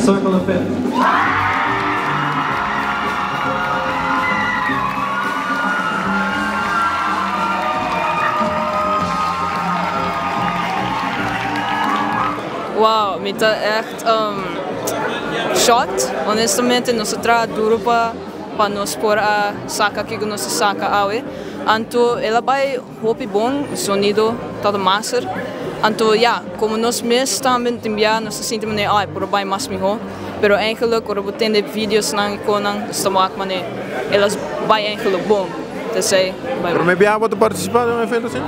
Circle of Fifth. Wow, mi ta echt shocked. Honestamente, nos a traha duro pa nos por a saca kico nos a saca awe. Anto, el a bay hopi bon, sonido ta master. Anto, ja, como nos mes tambe tin bia, nos ta sinti manera, ay, por bay mas miho. Pero eigenlijk, ora bo tende videos nan cu nan, ta wak manera, el a bay eigenlijk bon. Dus ey, bay Pero bon. mi bia bo ta participa den un evento asina?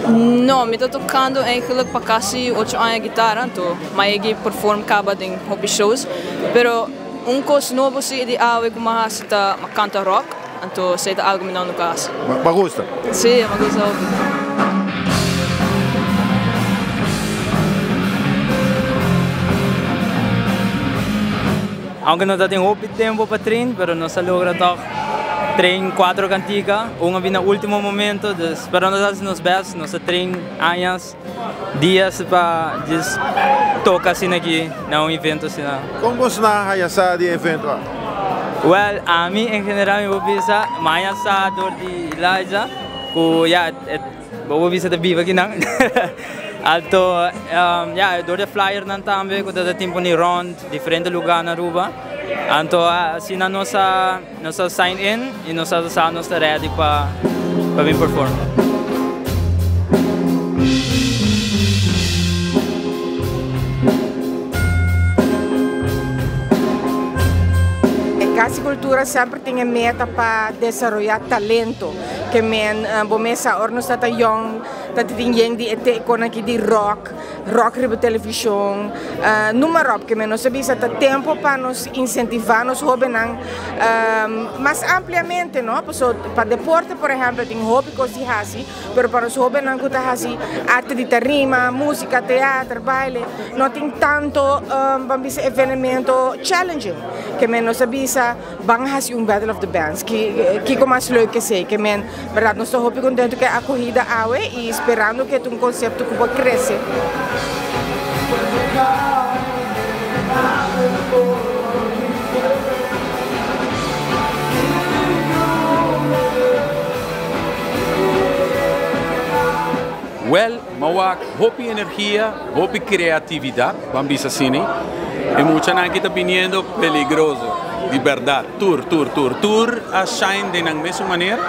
No, mi ta tocando eigenlijk pa casi 8 aña guitarra, anto m'a yega perform caba den hopi shows. Pero un cos nobo si di awe cu m'a hasi ta m'a canta rock, anto esey ta algo mi no nunca hasi. Bo gusta? Si, mi gusta hopi. Aunke no tin hopi tempo pa train, pero nos a logra toch train cuatro cantica, un a bin na ultimo momento, dus, pero nos a haci nos best, nos a train aña, dia pa just toca asina aki na un evento asina. Con bo a haya sa di e evento? Well, ami en general mi por bisa, m'a haya sa door di Elijah, cu ja, bo bisa ta biba akinan. Anto, ja, door di flyer nan tambe, cu ta tempo ni rond, diferente lugar na Aruba. Anto, asina nos a sign in y nos a sa nos ta ready pa bin perform. Cas di Cultura semper tin e meta pa desaroya talento. Kiermen bo mes sa ora nos ta young, ta tin yen di ete con aki di rock, rock riba television, noem maar op. Kiermen nos a bisa ta tempo pa nos incentiva nos hobennan mas ampliamente, no? So, pa deporte, por ehempel, tin hopi cos di hasi, pero pa nos hobennan cu ta hasi arte di tarima, musica, teatro, baile, no tin tanto ban bisa evenemento challenging. Kiermen nos a bisa ban hasi un Battle of the Bands, kico mas leuk cu esey, kiermen, berdad, nos ta hopi contento cu e acogida awe y sperando cu e un concepto cu por crece. Well, m'a wak hopi energia, hopi creatividad, ban bisa asina. Y muchanan aki ta biniendo peligroso, di berdad. Tur, tur, tur. Tur a shine di nan mesun manera,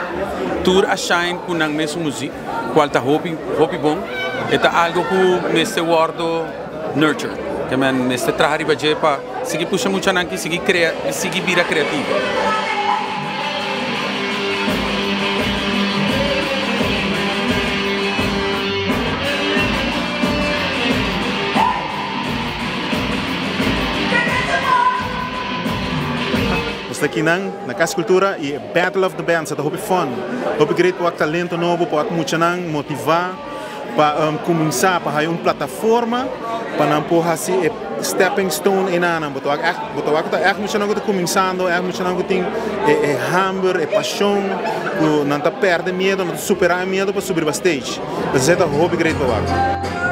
tur a shine cu nan mesun musica, cual ta hopi, hopi bon. E ta algo cu mester wordo nurture. Kiermen mester traha riba dje pa sigui pusha muchanan aki, sigui crea, sigui bira creativo. Nos aki na Cas Cultura y Battle of the Bands, ta hopi fun. Hopi great pa talento nobo, pa muchanan motiva pa cuminsa, pa un plataforma pa nan por hasi stepping stone eynan. Bo ta echt, bo ta wak echt muchanan cu ta cuminsando, echt muchanan cu tin e hamber, e pasion, cu nan ta perde miedo, nan ta supera miedo pa subi stage. Esey ta hopi great pa wak.